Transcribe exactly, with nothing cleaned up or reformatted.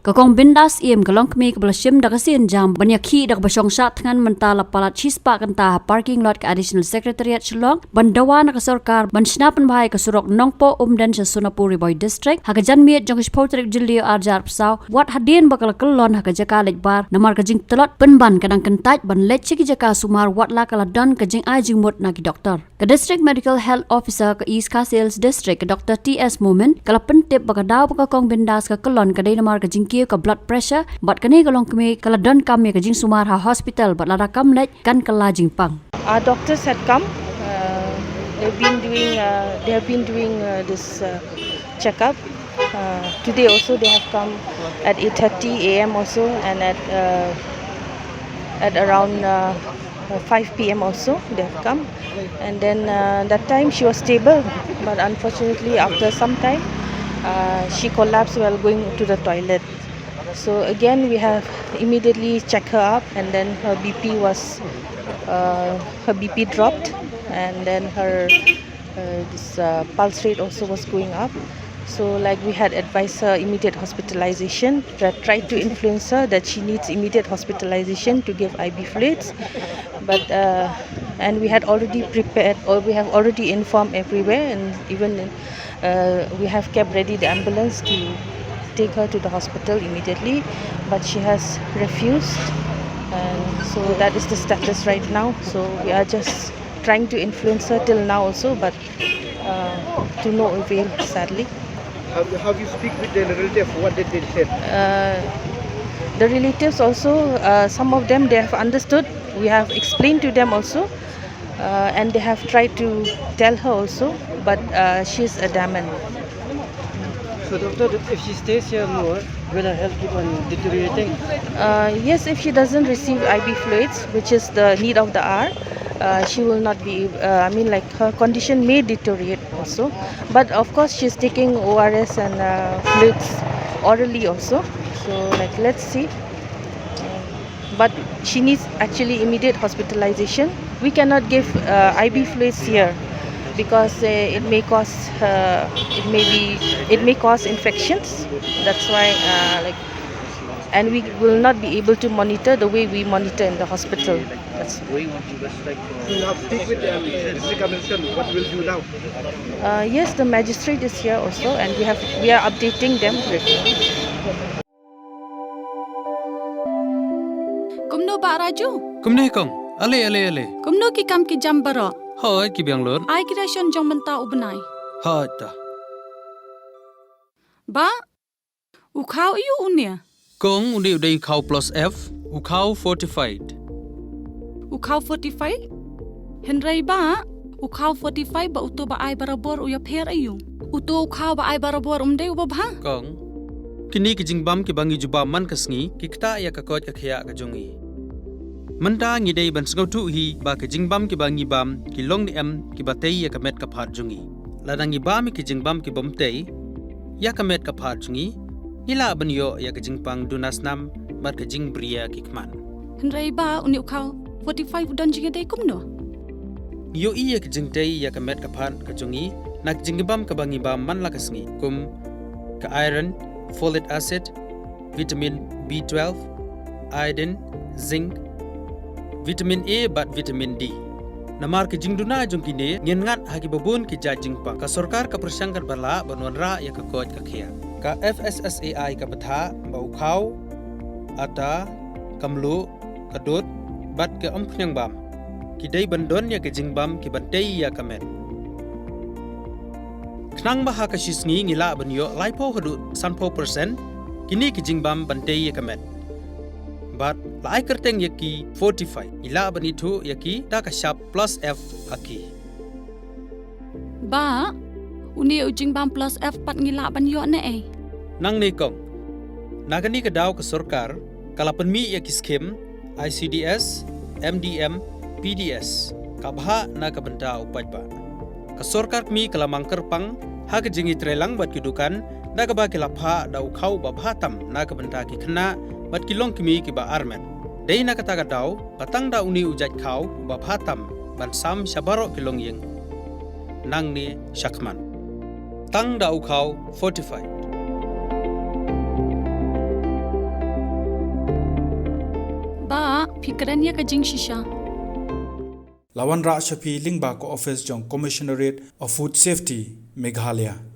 Ka Kong Bindas Iem ka long kmie kaba la shim da ka sienjam ban ïakhih da kaba shong shah thngan mynta la palat shispah kynta ha parking lot ka Additional Secretariat Shillong ban dawa na ka sorkar ban shna pynbha ïa ka surok Nongpoh Umden sha Sonapur Ri Bhoi District ha ka janmiet jong ka shiphew tarik Jylliew arhajar arphew saw, wat hadien ba ka la kyllon ha ka jaka leit bar namar ka jingtlot pynban ka dang kyntait ban leit sha ki jaka sumar wat la ka la don ka jingai jingmut na ki doktor. Ka District Medical Health Officer ka East Khasi Hills District, ka Doctor T S Momin, ka la pyntip ba ka daw ba ka Kong Bindas ka kyllon ka dei namar ka jingkiew ka blood pressure, bad kane ka long kmie ka la donkam ïa ka jingsumar ha hospital bad lada kam leit kan kylla jingpang. Our doctors had come. Uh, they've been doing. Uh, they have been doing uh, this uh, checkup. Uh, today also they have come at eight thirty a m also, and at uh, at around uh, uh, five p m also they have come. And then uh, that time she was stable, but unfortunately after some time uh, she collapsed while going to the toilet. So again we have immediately checked her up, and then her B P was uh, her B P dropped, and then her uh, this uh, pulse rate also was going up. So, like, we had advised her immediate hospitalization, that tried to influence her that she needs immediate hospitalization to give I V fluids. But uh, and we had already prepared, or we have already informed everywhere, and even uh, we have kept ready the ambulance to take her to the hospital immediately. But she has refused, and so that is the status right now. So we are just trying to influence her till now also, but uh, to no avail, sadly. Have, have you speak with the relative? What did they say? Uh, the relatives also, uh, some of them, they have understood. We have explained to them also, uh, and they have tried to tell her also, but uh, she's adamant. So, doctor, if she stays here more, will her health keep on deteriorating? Uh, yes, if she doesn't receive I V fluids, which is the need of the hour, uh, she will not be. Uh, I mean, like, her condition may deteriorate also. But of course, she's taking O R S and uh, fluids orally also. So, like, let's see. But she needs actually immediate hospitalization. We cannot give uh, I V fluids here because uh, it may cause uh, it may be it may cause infections. That's why uh, like and we will not be able to monitor the way we monitor in the hospital. That's going on to the strike. You have speak with the district administration. What will you now? Uh, yes, the magistrate is here also, and we have we are updating them regularly. Kumno ba Raju? Kumne kong. Ale, ale, ale. Kumno ki kam ki jam baroh? Hoi, ki biang lut. Ai ki ration jong mynta u bnai. Hoi ta. Ba, u khaw aiu une? Kong, une u dei u khaw plus F, u khaw fortified. U khaw fortified? Hynrei ba, u khaw fortified ba uto ba ai barabor u ïapher aiu? Uto u khaw ba ai barabor um dei uba bha? Kong, kine ki jingbam kiba ngi jubab man ka sngi, ki ktah ïa ka koit ka khiah ka jong ngi. Mynta ngi dei ban sngewthuh hi ba ki jingbam kiba ngi bam, ki long ne em kiba tei ïa ka met ka phad jong ngi. Lada ngi bam ïa ki jingbam kibym tei ïa ka met ka phad jong ngi, ngi lah ban ïoh ïa ka jingpang duna snam bad ka jingbriew ki khmat. Hynrei ba une u khaw fortified u don jingïadei kumno? Ngi ïohi ïa ka jingtei ïa ka met ka phad ka jong ngi na ka jingbam kaba ngi bam man la ka sngi, kum ka iron, folic acid, vitamin B twelve, iodine, zinc, vitamin A bad vitamin D. Namar ki jingduna jong kine ngin ngat ha kiba bun ki jait jingpang. Ka sorkar ka pyrshang katba lah ban wanrah ïa ka koit ka khiah. Ka F S S A I ka bthah ba u khaw, ata, ka mluh, ka dud bad ka umphniang bam ki dei ban don ïa ki jingbam kiban tei ïa ka met. Khnang ba ha ka shi sngi ngi lah ban ïoh laiphew haduh sanphew percent kine ki jingbam ban tei ïa ka met. Bad la ai kyrteng ïa ki fortified, ngi lah ban ithuh ïa ki da ka shap plus F ha ki. Ba, une u jingbam plus F pat ngi lah ban ïoh ne ei? Nangne kong. Na kane ka daw ka sorkar ka la pynmih ïa ki skim I C D S, M D M, P D S, ka bhah na ka bynta u paidbah. Ka sorkar kmie ka la mang kyrpang ha ka jingïatreilang bad ki dukan da kaba ki la phah da u khaw ba bha tam na ka bynta ki khynnah bad ki longkmie kiba armet. Dei na kata ka daw ba tang da une u jait khaw uba bha tam ban sam sha baroh ki longïing nangne shakhmat. Tang da u khaw fortified. Phi kren ïa ka jingshisha. La wanrah sha phi lyngba ka office jong Commissionerate of Food Safety, Meghalaya.